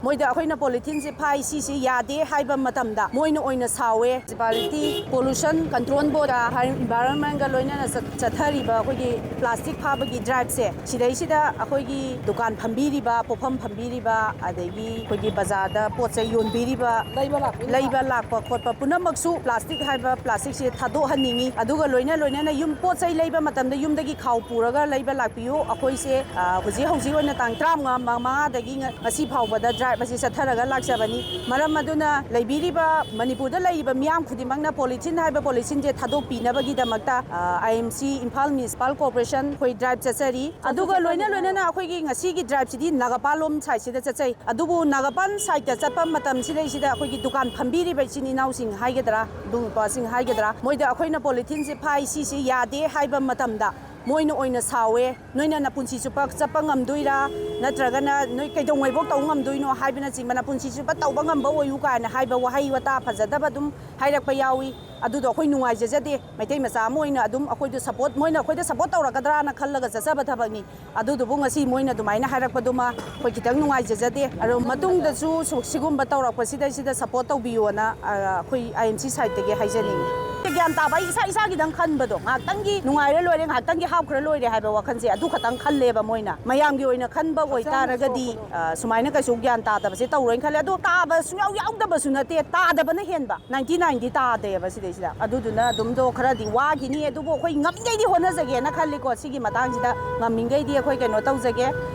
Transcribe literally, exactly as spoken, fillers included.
ꯃꯣꯏꯗ ꯑꯩꯈꯣꯏꯅ ꯄꯣꯂꯤꯊꯤꯟꯁꯦ ꯐꯥꯏ, ꯁꯤꯁꯦ ꯌꯥꯗꯦ ꯍꯥꯏꯕ ꯃꯇꯝꯗ ꯃꯣꯏꯅ ꯑꯣꯏꯅ ꯁꯥꯎꯋꯦ꯫ ꯃ꯭ꯌꯨꯅꯤꯁꯤꯄꯥꯂꯤꯇꯤ ꯄꯣꯂꯨꯁꯟ ꯀꯟꯇ꯭ꯔꯣꯜ ꯕꯣꯔꯗ, ꯏꯟꯚꯥꯏꯔꯣꯟꯃꯦꯟꯒ ꯂꯣꯏꯅꯅ ꯆꯠ-, ꯆꯠꯊꯔꯤꯕ ꯑꯩꯈꯣꯏꯒꯤ ꯄ꯭ꯂꯥꯁꯇꯤꯛ ꯐꯥꯕꯒꯤ ꯗ꯭ꯔꯥꯏꯕꯁꯦ, ꯁꯤꯗꯩꯁꯤꯗ ꯑꯩꯈꯣꯏꯒꯤ ꯗꯨꯀꯥꯟ ꯐꯝꯕꯤꯔꯤꯕ, ꯄꯣꯠꯐꯝ ꯐꯝꯕꯤꯔꯤꯕ, ꯑꯗꯒꯤ ꯑꯩꯈꯣꯏꯒꯤ ꯕꯖꯥꯔꯗ ꯄꯣꯠ ꯆꯩ ꯌꯣꯟꯕꯤꯔꯤꯕ, ꯂꯩꯕ ꯂꯥꯛꯄ ꯈꯣꯠꯄ ꯄꯨꯝꯅꯃꯛꯁꯨ ꯄ꯭ꯂꯥꯁꯇꯤꯛ ꯍꯥꯏꯕ ꯄ꯭ꯂꯥꯁꯇꯤꯛꯁꯦ ꯊꯥꯗꯣꯛꯍꯟꯅꯤꯡꯉꯤ꯫ ꯑꯗꯨꯒ ꯂꯣꯏꯅ ꯂꯣꯏꯅꯅ ꯌꯨꯝ ꯄꯣꯠ ꯆꯩ ꯂꯩꯕ ꯃꯇꯝꯗ ꯌꯨꯝꯗꯒꯤ ꯈꯥꯎ ꯄꯨꯔꯒ ꯂꯩꯕ ꯂꯥꯛꯄꯤꯌꯨ꯫ ꯑꯩꯈꯣꯏꯁꯦ, ꯑ, ꯍꯧꯖꯤꯛ ꯍꯧꯖꯤꯛ ꯑꯣꯏꯅ ꯇꯥꯡ ꯇꯔꯥꯃꯉꯥ, ꯃꯉꯥꯗꯒꯤ ꯉ-, ꯉꯁꯤ ꯐꯥꯎꯕꯗ ꯗ꯭ꯔꯥꯏꯕ ꯑꯁꯤ ꯆꯠꯊꯔꯒ ꯂꯥꯛꯆꯕꯅꯤ꯫ ꯃꯔꯝ ꯑꯗꯨꯅ ꯂꯩꯕꯤꯔꯤꯕ ꯃꯅꯤꯄꯨꯔꯗ ꯂꯩꯔꯤꯕ ꯃꯤꯌꯥꯝ ꯈꯨꯗꯤꯡꯃꯛꯅ ꯄꯣꯂꯤꯊꯤꯟ ꯍꯥꯏꯕ ꯄꯣꯂꯤꯊꯤꯟꯁꯦ ꯊꯥꯗꯣꯛꯄꯤꯅꯕꯒꯤꯗꯃꯛꯇ, ꯑ, I M C, Imphal municipal corporation, ꯑꯩꯈꯣꯏ ꯗ꯭ꯔꯥꯏꯕ ꯆꯠꯆꯔꯤ꯫ ꯑꯗꯨꯒ ꯂꯣꯏꯅ ꯂꯣꯏꯅꯅ ꯑꯩꯈꯣꯏꯒꯤ ꯉꯁꯤꯒꯤ ꯗ꯭ꯔꯥꯏꯕꯁꯤꯗꯤ ꯅꯥꯒꯥꯄꯥꯜ ꯂꯣꯝ ꯁꯥꯏꯠꯁꯤꯗ ꯆꯠꯆꯩ꯫ ꯑꯗꯨꯕꯨ ꯅꯥꯒꯥꯄꯥꯜ ꯁꯥꯏꯠꯇ ꯆꯠꯄ ꯃꯇꯝꯁꯤꯗꯩꯁꯤꯗ ꯑꯩꯈꯣꯏꯒꯤ ꯗꯨꯀꯥꯟ ꯐꯝꯕꯤꯔꯤꯕ ꯏꯆꯤꯟ ꯏꯅꯥꯎꯁꯤꯡ ꯍꯥꯏꯒꯗ꯭ꯔꯥ, ꯏꯕꯨꯡ ꯏꯄ꯭ꯋꯥꯁꯤꯡ ꯍꯥꯏꯒꯗ꯭ꯔꯥ, ꯃꯣꯏꯗ ꯑꯩꯈꯣꯏꯅ ꯄꯣꯂꯤꯊꯤꯟꯁꯦ ꯐꯥꯏ, ꯁꯤꯁꯤ ꯌꯥꯗꯦ ꯍꯥꯏꯕ ꯃꯇꯝꯗ ꯃꯣꯏꯅ ꯑꯣꯏꯅ ꯁꯥꯎꯋꯦ꯫ "ꯅꯣꯏꯅ ꯅꯄꯨꯟꯁꯤ ꯆꯨꯞꯄ ꯆꯠꯄ ꯉꯝꯗꯣꯏꯔꯥ? ꯅꯠꯇ꯭ꯔꯒꯅ ꯅꯣꯏ ꯀꯩꯗꯧꯉꯩꯐꯥꯎ ꯇꯧ ꯉꯝꯗꯣꯏꯅꯣ?" ꯍꯥꯏꯕꯅꯆꯤꯡꯕ, "ꯅꯄꯨꯟꯁꯤ ꯆꯨꯞꯄ ꯇꯧꯕ ꯉꯝꯕ ꯑꯣꯏꯌꯨ" ꯀꯥꯏꯅ ꯍꯥꯏꯕ ꯋꯥꯍꯩ ꯋꯥꯇꯥ ꯐꯖꯗꯕ ꯑꯗꯨꯝ ꯍꯥꯏꯔꯛꯄ ꯌꯥꯎꯏ꯫ ꯑꯗꯨꯗꯣ ꯑꯩꯈꯣꯏ ꯅꯨꯡꯉꯥꯏꯖꯖꯗꯦ꯫ ꯃꯩꯇꯩ ꯃꯆꯥ ꯑꯃ ꯑꯣꯏꯅ ꯑꯗꯨꯝ ꯑꯩꯈꯣꯏꯗꯣ ꯁꯄꯣꯔꯠ, ꯃꯣꯏꯅ ꯑꯩꯈꯣꯏꯗ ꯁꯄꯣꯔꯠ ꯇꯧꯔꯛꯀꯗ꯭ꯔꯥꯅ ꯈꯜꯂꯒ ꯆꯠꯆꯕ ꯊꯕꯛꯅꯤ꯫ ꯑꯗꯨꯗꯨꯕꯨ ꯉꯁꯤ ꯃꯣꯏꯅ ꯑꯗꯨꯃꯥꯏꯅ ꯍꯥꯏꯔꯛꯄꯗꯨꯃ ꯑꯩꯈꯣꯏ ꯈꯤꯇꯪ ꯅꯨꯡꯉꯥꯏꯖꯖꯗꯦ꯫ ꯑꯗꯣ ꯃꯇꯨꯡꯗꯁꯨ ꯁꯨ-, ꯁꯤꯒꯨꯝꯕ ꯇꯧꯔꯛꯄꯁꯤꯗꯩꯁꯤꯗ ꯁꯄꯣꯔꯠ ꯇꯧꯕꯤꯌꯣꯅ, ꯑ, ꯑꯩꯈꯣꯏ ꯑꯥꯏ ꯑꯦꯝ ꯁꯤ ꯁꯥꯏꯠꯇꯒꯤ ꯍꯥꯏꯖꯅꯤꯡꯉꯤ꯫ ꯒ꯭ꯌꯥꯟ ꯇꯥꯕ, ꯑꯩ ꯏꯁꯥ ꯏꯁꯥꯒꯤꯗꯪ ꯈꯟꯕꯗꯣ, ꯉꯥꯏꯍꯥꯛꯇꯪꯒꯤ ꯅꯨꯡꯉꯥꯏꯔ ꯂꯣꯏꯔꯦ, ꯉꯥꯏꯍꯥꯛꯇꯪꯒꯤ ꯍꯥꯞꯈ꯭ꯔ ꯂꯣꯏꯔꯦ ꯍꯥꯏꯕ ꯋꯥꯈꯜꯁꯦ ꯑꯗꯨ ꯈꯛꯇꯪ ꯈꯜꯂꯦꯕ ꯃꯣꯏꯅ꯫ ꯃꯌꯥꯝꯒꯤ ꯑꯣꯏꯅ ꯈꯟꯕ ꯑꯣꯏꯇꯥꯔꯒꯗꯤ, ꯑ, ꯁꯨꯃꯥꯏꯅ ꯀꯩꯁꯨ ꯒ꯭ꯌꯥꯟ ꯇꯥꯗꯕꯁꯦ ꯇꯧꯔꯣꯏꯅ ꯈꯜꯂꯦ꯫ ꯑꯗꯣ ꯇꯥꯕ ꯁꯨꯡꯌꯥꯎ ꯌꯥꯎꯗꯕꯁꯨ ꯅꯠꯇꯦ, ꯇꯥꯗꯕꯅ ꯍꯦꯟꯕ꯫ ꯅꯥꯏꯟꯇꯤ ꯅꯥꯏꯟꯗꯤ ꯇꯥꯗꯦꯕ ꯁꯤꯗꯩꯁꯤꯗ꯫ ꯑꯗꯨꯗꯨꯅ ꯑꯗꯨꯝꯗꯣ ꯈꯔꯗꯤ ꯋꯥꯈꯤꯅꯤ, ꯑꯗꯨꯕꯨ ꯑꯩꯈꯣꯏ ꯉꯝꯃꯤꯉꯩꯗꯤ ꯍꯣꯠꯅꯖꯒꯦꯅ ꯈꯜꯂꯤꯀꯣ꯫ ꯁꯤꯒꯤ ꯃꯇꯥꯡꯁꯤꯗ ꯉꯝꯃꯤꯉꯩꯗꯤ ꯑꯩꯈꯣꯏ ꯀꯩꯅꯣ ꯇꯧꯖꯒꯦ꯫